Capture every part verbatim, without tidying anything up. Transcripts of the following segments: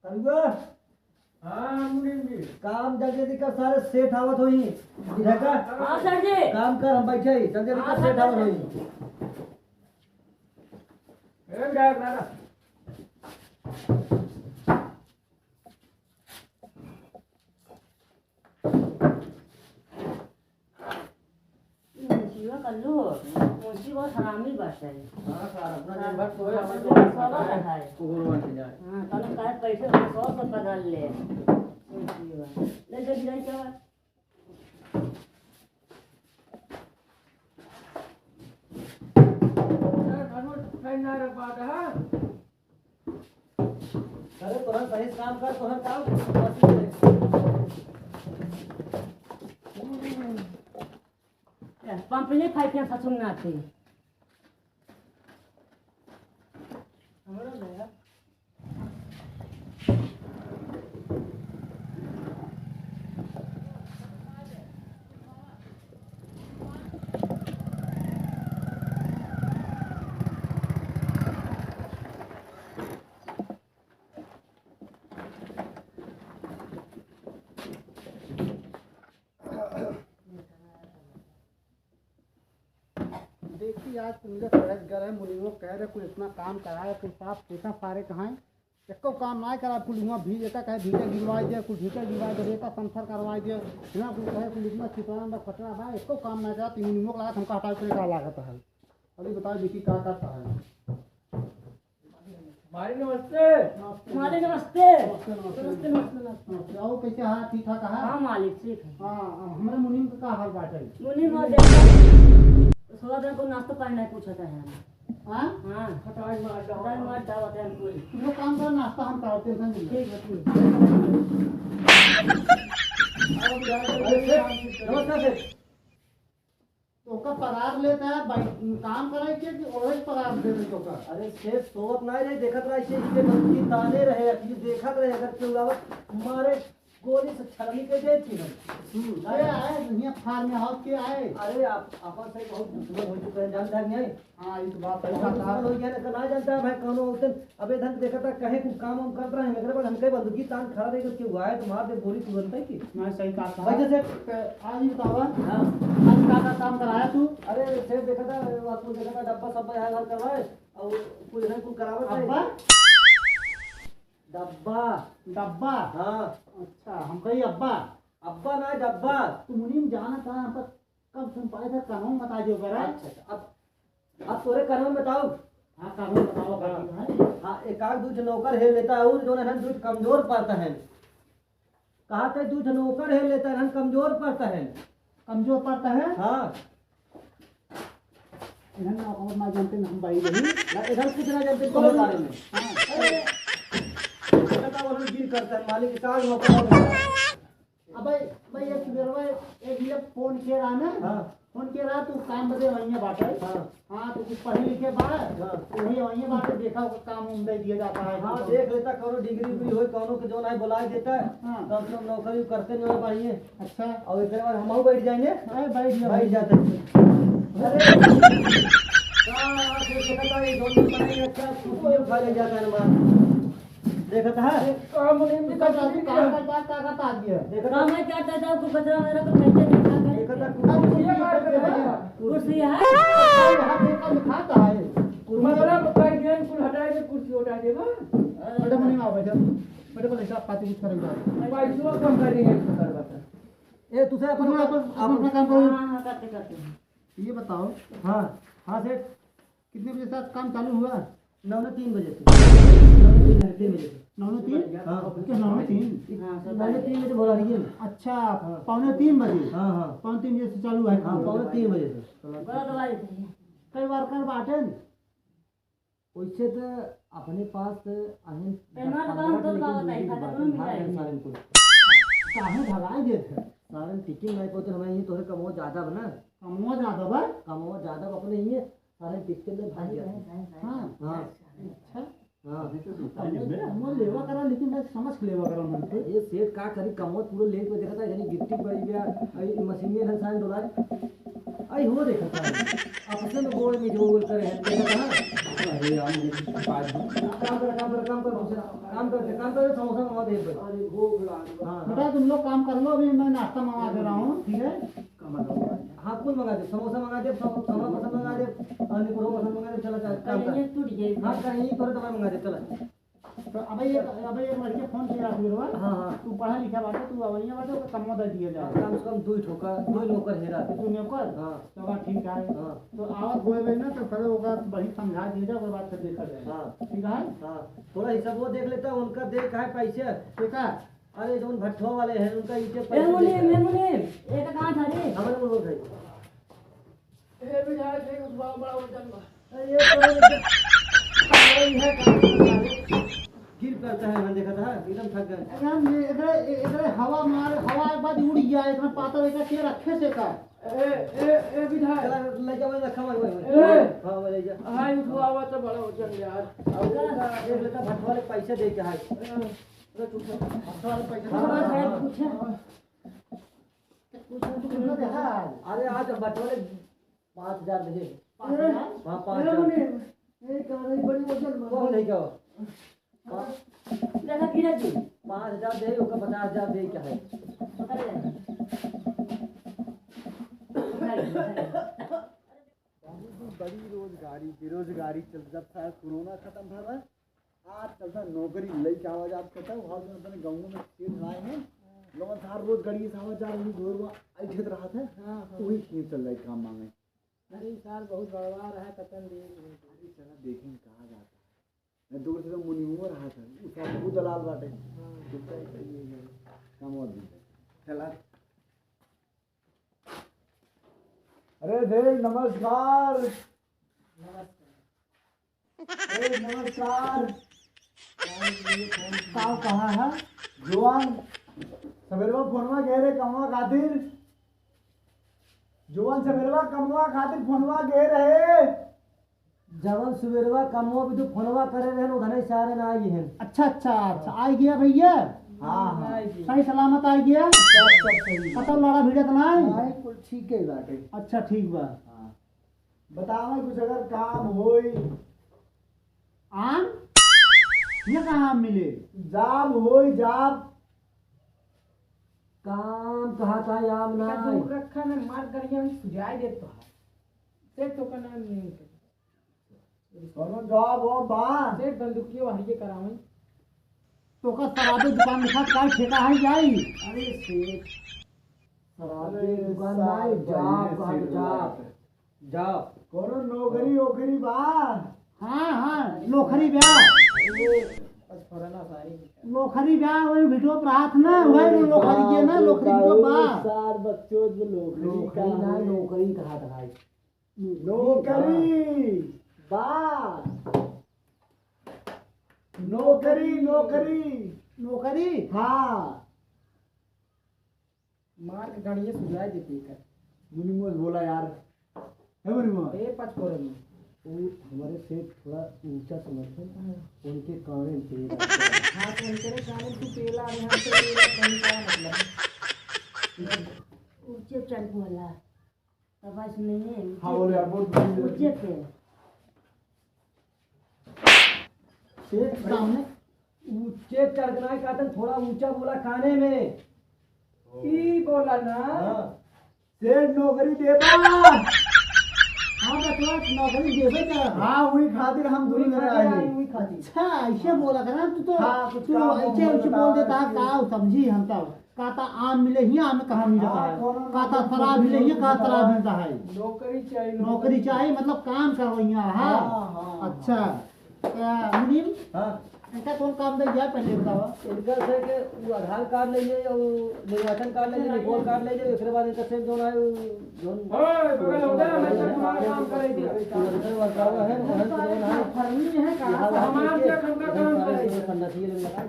करुआ, हाँ, मुनीम जी। काम जल्दी जल्दी कर, सारे सेठ आवत होई। इधर का? हाँ, सर जी। काम कर, हम बैठे ही। जल्दी जल्दी हाँ, कर, सेठ सर आवत जी। होई। ए, जा, जा, जा। मुंशिया कल्लू, मुंशी बहुत हरामी बाटे। हाँ सर, अपना दिन भर सोए, अपना अपना दिन भर सोए सोए। रहता है। कुकुर बन के जाए। हाँ, तब कहे पैसे तो सौ से बदल ले। मुंशिया। ले, ले, ले, ले। सर, भगवान, खाई ना रख पाता है। अरे तोहन सही से काम कर, तोहन काम पंप नहीं खाई के ससुर नाते। हमरो ले यार। देखी, आज तुम लोग सड़क गए रहे, मुनिमो कह रहे, कुल इतना काम कराए, कुल साफ सुथरा सारे कहाँ हैं? एको काम ना करा, कुल हुआं भी एका कहे भीटा गिरवाई दे, कुल भीटा गिरवाई दे, रेता समथर करवाई दे, हियां कुल कहे कुल इतना चितरा बा, कचरा बा, एको काम ना करा, तीन मुनिमो के लागत हमका हटावे के का लागत है। अभी बताओ देखी का करता है। मालिक नमस्ते। मालिक नमस्ते। नमस्ते, नमस्ते। नमस्ते, नमस्ते, नमस्ते। नमस्ते। और कैसे हाल, ठीक ठाक है? हाँ मालिक, ठीक है। हाँ, अब हमरे मुनीम का का हाल बाटे? मुनीम और देखो, सोलह दिन को नाश्ता पानी नहीं पूछता है। हाँ? हाँ। खटाई मार डाल। खटाई मार डाल, बताए हमको। जो काम कर, नाश्ता हम कराते हैं, समझ लो। ठीक है, ठीक। नमस्कार सर। तो ओकर पगार लेता है, बै-, काम करे के कि ओहे पगार दे दे तो ओकर? अरे सेठ, सोवत नाहीं रहे, देखत रहे, इसे इसे बंदूकी ताने रहे, अभी देखत रहे, अगर केहू आवत, मारे गोली से छलनी के देत थी हम। हम्म, के आए, दुनिया फार में हो, के आए? अरे आप, आपस में बहुत दुश्मन हो चुके हैं, जानता है कि नहीं? हाँ, ये तो बात सही बहुत बात है। दुश्मन हो गया ना, तो ना जानता है भाई, कौनो होते अब इधर देखा था, कहे कुछ काम वाम करत रहे, एकरे बाद हमके बंदूकी तान खड़ा रहे, केहू आए तो मार दे गोली तुरंत ही की। नहीं, सही कहा था। वैसे से तो आज ही बतावा। हाँ। आज का, का काम कराया तू? अरे, सेठ देखा था, वो कुल देखा था, डब्बा सब यहाँ घर करवाए, और कुल इधर कुल करावत है। अब्बा? डब्बा। डब्बा? हाँ। अच्छा, हम कही अब्बा। अब्बा ना, डब्बा। तू मुनीम जाना था, हम कब तुम पाए थे, कानून बता दियो करा। अच्छा, अच्छा। अब, अब तोरे कानून बताओ। हाँ, कानून बताओ, हाँ। कानून है। हाँ, एक आध दू ठे नौकर हेर लेता है और जो है ना, दू ठे कमजोर पड़ता है। कहा थे, दू ठे नौकर हेर लेता है, हम कमजोर पड़ता है। कमजोर पड़ता है? हाँ। इधर ना, और ना जानते ना हम भाई बहन। ना, इधर कुछ ना जानते, कोनो बारे में। हाँ। अरे, इधर का वो गिर करता है, मालिक के साथ नौकर होता है। अबे, भाई, एक बेरवा एक मिनट फोन के रहा ना? हाँ। फोन के रहा, तू काम बदे वहीं बाटे। हाँ। हाँ, तो कुछ पढ़े लिखे बा? हाँ। वही वहीं बाटे, देखा ओकर काम उम दे दिया जाता है। हाँ, देख लेता, कौनो डिग्री उग्री होई, कौनो के जौन है, बुला देता है। हाँ। कम से कम नौकरी करते नहीं हो पाइए। अच्छा। और इतने बार हम बैठ जाएंगे। अरे, बैठ जा, बैठ बैठ जा। जाते हैं। अरे, कहाँ आप ये देखा था, ये दोनों बनाएंगे, अच्छा, कुर्सी उठा ले जाता है हमारा। देखत है? काम नहीं, काम नहीं, काम कर बात का करता आदमी है। देखत है? काम है क्या करता है? कुछ बचरा मेरा तो खर्चे नहीं खा करे। देखत है? कुर्सी ये बात है। कुर्सी है? हाथ में कम खाता है। मतलब, कई दिन कुल हटाए दे, कुर्सी हटाए दे, बा। मैडम, नहीं आओ, बैठो। मैडम, बोले, साहब, पाती कुछ करेंगे। पैसों कम कर देंगे, कर बता। ए, तुझे अपन, तुम अपन, अपन अपना काम करो। हाँ, हाँ, करते, करते हैं। ये बताओ। हाँ, हाँ सेठ। कितने बजे से काम चालू हुआ? नौ ने तीन बजे से। नौ ने तीन बजे से। नौ ने तीन? हाँ। क्या नौ ने तीन? हाँ, सर। नौ ने तीन बजे बोला रही है। अच्छा, हाँ। पौने तीन बजे? हाँ, हाँ। पौने तीन बजे से चालू है। हाँ, पौने तीन बजे से। बड़ा दवाई देते हैं। कई बार कर बाटन? वैसे तो अपने पास अहन पेनवा तो दस पन्द्रह बावन तो लेकिन बावन दूसरी आई, बात खाता है, दोनों भाग मिला गए है। सारे कुल। काहे भगाए देत है? सारे टिकिंग नहीं पहुंचे, हमें ये तोहरे कमो ज्यादा बना। कमो ज्यादा बा? कमो ज्यादा बा, अपने ये सारे टिकते में भाग गया। हाँ। हाँ। अच्छा। हाँ। अरे, मेरा मुँह लेवा करा, लेकिन मैं समझ के लेवा करा मन पे। ये सेठ का करी, कमवा पूरा लेट में देखता है, यानी गिट्टी पड़ी गया, आई मशीन में साइन डोलाए। आई हो देखता है। आपस में गोड़ में जो गोड़ करे हैं, देखता है। अरे यार, मुझे बात काम कर, काम कर, काम कर, काम कर, काम कर, समोसा मंगा दे एक बार। अरे, भूख लाग हाँ, हाँ। बेटा, तुम लोग काम कर लो, अभी मैं नाश्ता मंगा दे रहा हूँ, ठीक है? हाँ, कुल मंगा दे, समोसा मंगा दे, सम-, समोसा पसंद मंगा दे, और निकुड़ो पसंद मंगा दे, चला, चला, काम कर। कहीं टूट जाए। हाँ, कहीं तोरे दवाई मंगा दे, चला। तो अबे एक, अबे एक लड़के फोन किया रहा, हाँ, हाँ। तू पढ़ा लिखा बाटे, तू अवैया बाटे, ओकर कमवा दे दिया जाए। कम से कम दो ही ठोका, दो ही नौकर हेरा दे। दो नौकर? हाँ। तो बात ठीक है। हाँ। तो आवत होए ना, तो पहले ओकर बड़ी समझा दिया जाए, ओकर बाद फिर देखा जाए। हाँ। ठीक है? हाँ। थोड़ा हिसाब वो देख लेता, उनका दे का है पैसे। ठीक है। अरे, जौन भट्ठवा वाले हैं, उनका ईंटे ए पैसे मुनीम, देता है। ए मुनीम, एक कहाँ था रे? हमारे मुनीम भाई। ए विधायक, एक बड़ा, बड़ा वजन बा। अरे, ये तो अरे, ये क्या करता है? गिर पड़ता है, हम देखा था, एकदम थक गए। अरे, हम ये, एकरे, एकरे हवा मार, हवा एक बार उड़ गया, इतना पातर, एकरा के रखे से का? ए, ए, ए विधायक। चला, ले जा, वहीं रखा, वहीं, वहीं, वहीं। ए। हाँ, वहीं ले जा। हाँ, ये उठवावा तो बड़ा वजन यार। अब एक लेता भट्ठवा वाले पैसे दे के हाय। ए। अरे, तू सब भट्ठवा वाले पैसे हाँ, दे। हाँ, हाँ। कुछ तो तुमने देखा है? अरे, आज हम बटोरे पाँच हजार दे। पाँच हजार? हाँ, पाँच हजार। अरे, मने, ये कह रही बड़ी वजन में। कौन नहीं क्या? देखा, गिरा जी। पाँच हजार दे, ओका पचास हजार दे, क्या है? अरे। बहुत बड़ी रोजगारी, बेरोजगारी चल, जब से कोरोना खत्म भवा, आज चलता नौकरी लइके आवा जात करता, वहाँ से अपने गाँव में खेत रहा है, लोगन सार रोज गाड़ी से आवा जा रही, ढोरवा आई खेत रहा था, हाँ, हाँ। वही खेत चल रहा है काम मांगे। अरे सार बहुत बड़वा रहा है, पता नहीं। अरे चला देखें कहाँ जाता है। मैं दूर से तो मुनियो रहा था, उसका बहुत दलाल बाटे। हाँ। चलता है, ये है, काम और भी है। चला। अरे सेठ, नमस्कार। नमस्कार। ए, नमस्कार। का कहा है? जुआन, सबेरवा फोनवा गए रहे कमवा खातिर। जुआन, सबेरवा कमवा खातिर फोनवा गए रहे। जवन सबेरवा कमवा भी तो फोनवा करे रहे, उधर सारे ना आई हैं। अच्छा, अच्छा, अच्छा, आई गया भैया। हाँ, हाँ। सही सलामत आई गया। सब, सब सही। पता लड़ा भिड़त ना आई? हाँ, कुल ठीक है बाटे। अच्छा, ठीक बा। हाँ। बतावे कुछ अगर काम होई। आम? ये कहाँ आम मिले? जाम होई, जाम। काम कहा था, आम ना का आई। दूर रखा ना, मार गड़िया में सुझाई दे तो है। सेठ तो का नाम नहीं है। कौनो जॉब वॉब बा? सेठ बंदूकियो हरिये करावे। तो का शराबे दुकान लिखा, का ठेका है जाई? अरे सेठ, शराबे अरे दुकान साहब, भाई, जॉब, ये कहा सेठ जॉब। बात। जाओ। कौनो नौकरी ओकरी बा? हाँ, हाँ, नौकरी बा। अरे, बस फलाना सारी। नौकरी बा, वही वीडियो पर हाथ ना, वही नौकरी के ना, नौकरी के बा। सार बच्चों जो नौकरी नौकरी का ना, है। नौकरी कहा था भाई। नौकरी बा। नौकरी, नौकरी। नौकरी? हाँ। मार के गाड़िए सुझाए देते का। मुनिमोज बोला यार। हे मुनिमोज। ए, पचफोरन। वो हमारे सेठ थोड़ा ऊंचा समझते हैं। उनके काने में तेल आता है। हाँ, तो उनके काने में तू तेल आ रहे हैं, हमसे तेल आ रहे हैं, क्या मतलब? ऊंचे चल बोला। तब आज नहीं है, हाँ, बोले यार, बहुत ऊंचे पे। सेठ सामने ऊंचे चढ़ के ना कहते, थोड़ा ऊंचा बोला काने में। ओ। ई बोला ना। हाँ। सेठ नौकरी देबा। हाँ, बचवा, नौकरी देबे कर। हाँ, वही खातिर हम दूर वही में खातिर आए। आई, वही खातिर। अच्छा, ऐसे बोला कर ना, तू तो, हाँ, कुछ तू काम ऐसे, वाम ऐसे बता, बोल देता है, ऐसे। का समझी हम तब। कहता आम मिले हियाँ, आम कहाँ मिलता हाँ, है? कौनो कहता नौकरी शराब मिले हियाँ, कहाँ शराब मिलता है? नौकरी चाहिए, नौकरी चाहिए, मतलब काम करवैया, हाँ? हाँ, हाँ। अच्छा, क्या मुनीम? हाँ। इनका कौन काम दे गया, पहले बताओ। इनका से के वो आधार कार्ड ले जाइए, वो निर्वाचन कार्ड ले जाइए, रिपोर्ट कार्ड ले जाइए, उसके बाद इनका से जो है, वो ओए, बगल हो जा, मैं तो तुम्हारा काम करे दिया। फर्मी है का? हमार क्या काम करे?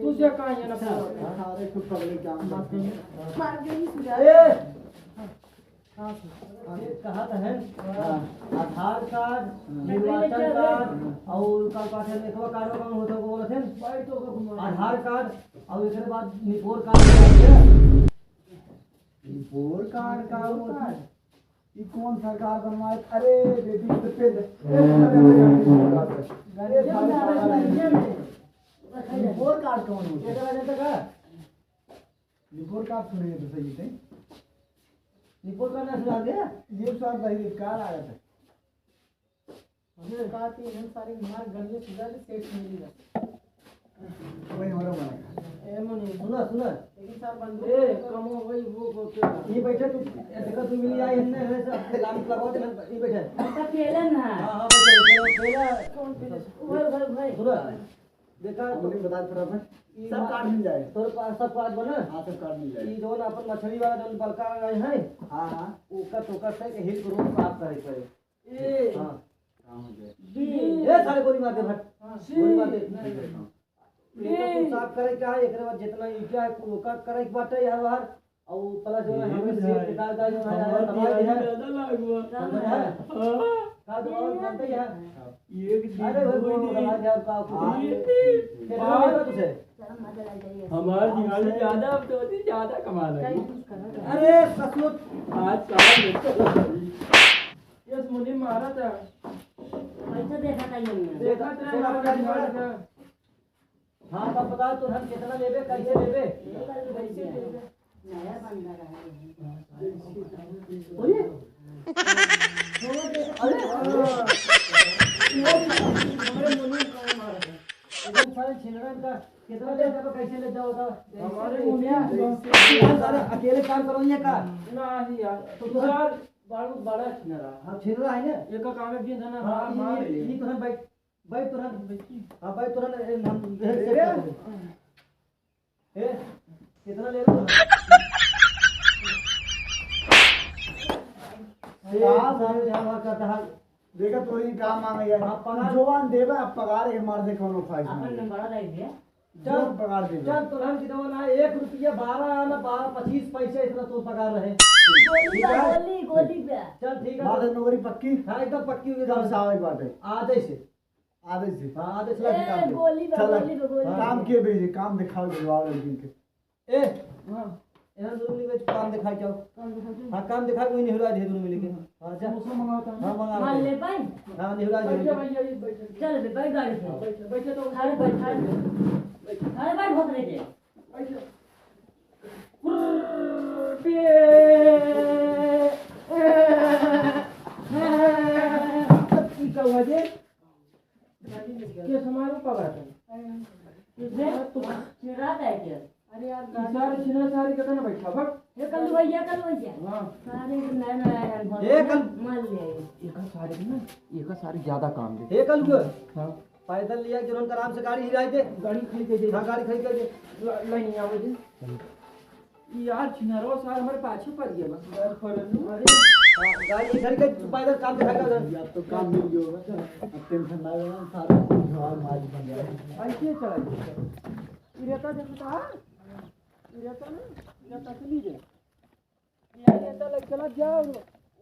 तू से कहाँ ये ना? अरे, खुद पकड़े काम करते हैं। मार के ही सुझाव। ए! हाँ, सर। हाँ, ये कहा था है? हाँ। आधार कार्ड, हाँ। निर्वाचन कार्ड, हाँ। और का कहते हैं, नेकवा कार्ड का कौन होता है, वो बोलते हैं? आधार कार्ड, और इसके बाद निपोर कार्ड। निपोर कार्ड का होता है? ये कौन सरकार बनवाए? अरे, बेटी, तो पेल दे। ए, अरे, अरे, अरे, अरे, अरे, अरे, निपोर कार्ड कौन होता है? निपोर कार्ड थोड़ी है तो सही है। निपोर कार्ड ना सुना दे। ये सार भाई का लागत है। अरे का ती हम सारे मार गलियों से ज्यादा सेठ मिली बस। वही हमारा मारा। ए मुनि। सुना, सुना। लेकिन सार बंदूक ए, कमो वही वो को के। ये बैठे तू, ए, देखा तू मिली आई, इनने है सब लाम लगाओ, ये बैठे। हम तो पेलन है। हाँ, हाँ, बैठे, बैठे, बैठे। कौन पेलन? भाई, भाई, भाई। सुना। देखा, हमने बता फटाफट। ई सब मा-, कार्ड मिल जाए। तोरे पास सब कार्ड बना? हाँ, सब कार्ड मिल जाए। ई जौन अपन मछली वाला जौन बड़का आए हैं, हाँ, हाँ। ओकर, ओकर से हेल्प रोड साफ करे पड़े। ए। हाँ। काम हो जाए। बी। ए, सारे गोली मार दे, हट। हाँ। गोली मार दे। नहीं, नहीं, नहीं। ये तो कुछ साफ करे का है, एकरे बाद जितना ईंटा है, कुल ओकर करे के बाटे यार बाहर। और प्लस जो है, ये हमें भी सेब है। निकाल का जो है, हमारे दवाई दिया है। ज्यादा लागू है। समझ है? हाँ। का तो और जानते ही है। एक दिन, अरे, वो दो दिन। लगा दिया आपका। हाँ। ये दिन। कितना लेगा तुझे? हमार दिवाली ज्यादा, अब तो होती ज्यादा कमाल है। अरे, ससुर। आज साल में तो यस, मुनि मारा था। कैसे देखा था ये मुनि? देखा था, देखा था, मारा था। हाँ, तब बता, तुरंत कितना लेबे, कैसे लेबे? कैसे लेबे? नया बंदा रहा है। बोलिए। अरे, हमारे मुनि को मारा था। एकदम सारे छिनरन का कितना ले जाओ, कैसे ले जाओ, बताओ? हमारे मुनि यार, सारे अकेले काम करो ये का? नहीं यार, तो तुम यार, बड़ा, बड़ा छिनरा। हाँ, छिनरा है ना? ये का काम है, बीस जना हाँ, मार, ये, मार ये, ले। ये तुरंत बैठ, बैठ तुरंत। हाँ, बैठ तुरंत, ए, हम, ए, ए, सेट कर दो। ए, कितना ले लो? ए, हाँ, सारे यहाँ बात करता है। देखा, तोरी काम आ गया। हाँ, पगार। जवान देवे, अब पगार एक मार दे, कौनो ख्वाहिश अपन नहीं। नंबर लाई दे। जो चल, पगार दे दे। चल, तोहन की जवन है, एक रुपया बारह आना, बारह, पच्चीस पैसे इतना तो पगार रहे। गोली ठीक बा, है? गोली, गोली बा। चल, ठीक है। बात है, नौकरी पक्की? हाँ, एकदम पक्की हुई। कब से आवे बाटे? आधे से। आधे से? हाँ, आधे से ए, लग काम पे। गोली बा, चल, गोली बा, गोली बा। काम के भेजे, काम दिखाओ, जवाब है दिन के। ए, हाँ। एहन दुनू मिलके काम दिखाई जाओ। काम दिखाई जाओ। हाँ, काम दिखाई, वही निहुरा दे दुनू मिलके। हाँ। हाँ, जा। समोसा मंगाता हूँ। हाँ, मंगा मान ले। ले पाई? हाँ, निहुरा दे। बैठ जा भैया, ये बैठ जा। चल बे, बैठ गाड़ी से। हाँ, बैठ जा, बैठ जा तो। अरे बैठ, अरे बैठ। अरे बैठ, बहुत रह गया। बैठ जा। ई का हुआ जे? के समारोह का बात है? किसने? चिढ़ा है क्या? अरे यार, ई सारे छिनरा सारे के तना बैठा, बट। ये कल्लू भैया, कल्लू भैया। हाँ। सारे के नया नया है, बहुत ए, कल- मान ले। एका सारे के ना, एका सारे ज्यादा काम दे। ए, कल्लू। हाँ। पैदल लिया, जो उनका आराम से गाड़ी हिलाई दे। गाड़ी खड़ी कर दे। हाँ, गाड़ी खड़ी कर दे। ला-, लाइन में आओ जी। यार, छिनरवा सार हमारे पाछे पड़ गया बस। यार, पड़लू। अरे, हाँ, गाड़ी इधर के, तू पैदल काम दिखाएगा उधर। यार, तो काम मिल गया होगा। अब टेंशन ना लेना, सारा जवान मालिक बन जाएगा। ऐसे चला गया। ये रहता देखो तो, हाँ? ये रहता ना, ये रहता चली जाए। ये रहता लग, चला जाओ,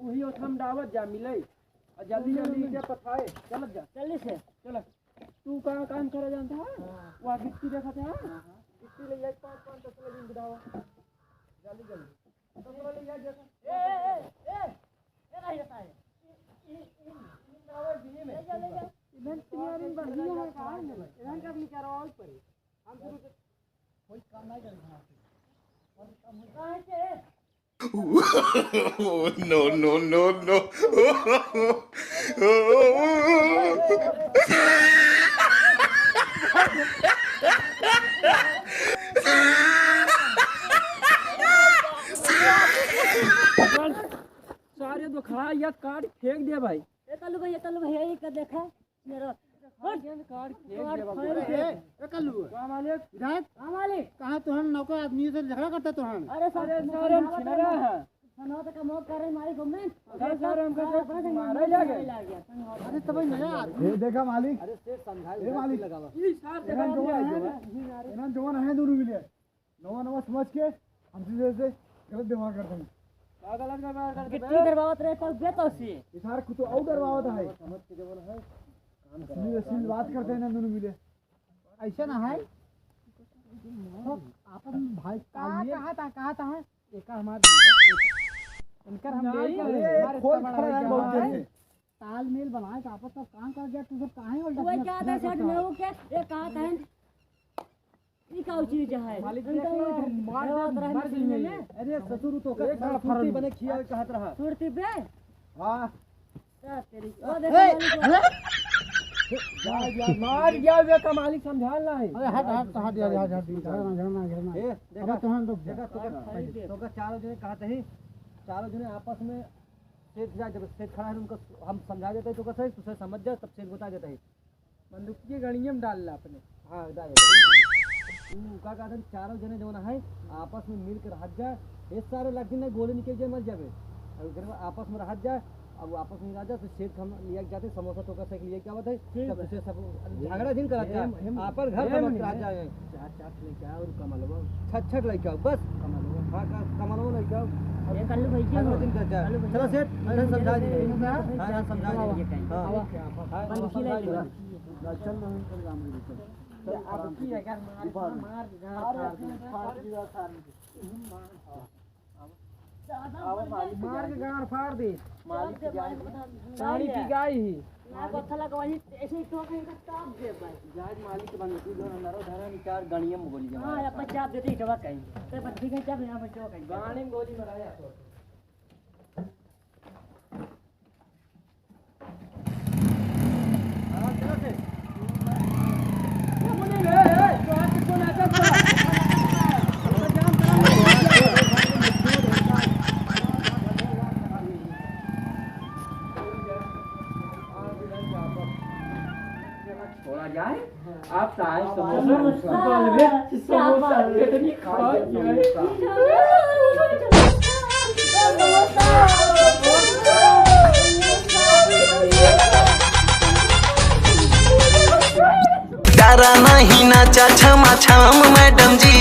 वही ओथम डावत जा, मिले। और जल्दी, जल्दी के पठाए, चलत जा। जल्दी से। चला। तू कहाँ काम करे जानता है? हाँ। वहाँ गिट्टी देखा था? हाँ, हाँ। गिट्टी ले जाए, पाँच, पाँच, दस ले दिन बिदावा। जल्दी, जल्दी। दस ले जाए, जैसा। ए, ए, ए, ए। ए, नहीं रहता है। इ-, इ-, इ-, इ-, बिदावा दिए में। ले जा, ले जा। इधर तुम्हारी बढ़िया है, कहाँ है? इधर का भी निकालो, और ऊपर ही। हम शुरू से कोई काम नहीं करेगा। और काम होता है कि No, no, no, no। सारे दुखड़ा या काट फेंक दे भाई। ए कल्लू भैया, कल्लू भैया, ये का देखा? मेरा कार्ड फेंक दे बाबू। अरे, ए, ए कल्लू। का मालिक? इधर? का मालिक? कहाँ तोहन नौकर आदमी से झगड़ा करता तोहन? अरे सर, अरे सर, हम छिनरा है। सनवा तक हम और कर रहे हमारे गवर्नमेंट। अरे सर, हमका तो मारे लगे। अरे तब नया आदमी। ये देखा मालिक। अरे सेठ समझाए, ए मालिक। लगावा। ई सार देखा इन्हन जवान है, इन्हन जवान है दोनों मिले। नवा नवा समझ के हमसे जैसे गलत व्यवहार करते हैं। पागल आदमी मार कर गिट्टी दे। डरवावत रहे, कल बेतो से। इधर कुछ और डरवावत है। समझ के जवन है, काम अश्लील, अश्लील बात करते हैं ना दोनों मिले। ऐसा ना है। तो आपन भाई का तालमेल कहा था, कहा था, हाँ? एका हमार इनकर हम नहीं, ले अरे, हमारे खोल इतना बड़ा खड़ा है, हो गया बहुत है। देर से। तालमेल बनाए के आपस में काम कर गया, तू सब काहे उल्टा वही सीधा क्या था, सीधा सेठ करता है? मेहू के, ये कहा था, ई का चीज है? मालिक इनका देख लो, उल्टा मार दे, मार दे। अरे ससुर, तो एक बार सुरती बने खिया कहत रहा। सुरती पे? हाँ। क्या तेरी? ए, मालिक। अरे? जा, जा, मार गया, वे का मालिक समझा ना है। अरे हट, हट, हट, हट, हट, हट, झगड़ा ना, झगड़ा ना, झगड़ा ना। ए, देखा, अब तो हम लोग देखा, तो का, तो का चारों जने कहत ही, चारों जने आपस में सेठ जा, जब सेठ खड़ा है, उनको हम समझा देते हैं, तो का सही, तुझे समझ जा, तब सेठ बता देता है। बंदूक के गड़िया में डाल ला अपने। हाँ, डाल दे। उ का कहत हैं, चारों जने जौन है, आपस में मिल के रहत जाए। ये सारे लग दिन गोली निकल जाए, मर जाबे। और घर में आपस में रहत जाए, अब वो आपस में रह जाए, तो सेठ हम लिया के जाते, समोसा तो का सही लिया के आवत है, ठीक तब है। उसे सब झगड़ा जिन करत जाए, हम, हम, आपन घर हम समझ नहीं करत है। जाए। चार, चार लइका और कमलवा। छठ, छठ लइका, बस। कमलवा। हाँ, का-, कमलवा लइका। ये कल्लू भैया झगड़ा हो। जिन करत जाए। कल्लू भैया। चलो सेठ, अरे समझा दीजिए। हाँ, हाँ, समझा दीजिए। हाँ। हाँ, बंद की समझा लाइए। दीजिए। चल, चल, चल, चल। अब की है क्या? मार, मार, मार, मार, मार। मार के गाड़ फाड़ दे। मालिक के जाए। पानी पी गई ही। ना पत्थर लगा वही ऐसे ही ठोक के काट दे भाई। जाए मालिक के बंद की जो नरो धरा निचार गणियम गोली जमा। हाँ, अब चाप देते ही दवा कहीं। तो बच्ची कहीं चाप यहाँ पे दवा कहीं। गाड़ी में गोली मारा है। छोड़ा जाए, आप चाहे समोसा, समोसा। समोसा, समोसा, क्या बात है? चटनी खा के आए। डरा नहीं नाचा छमा छम मैडम जी,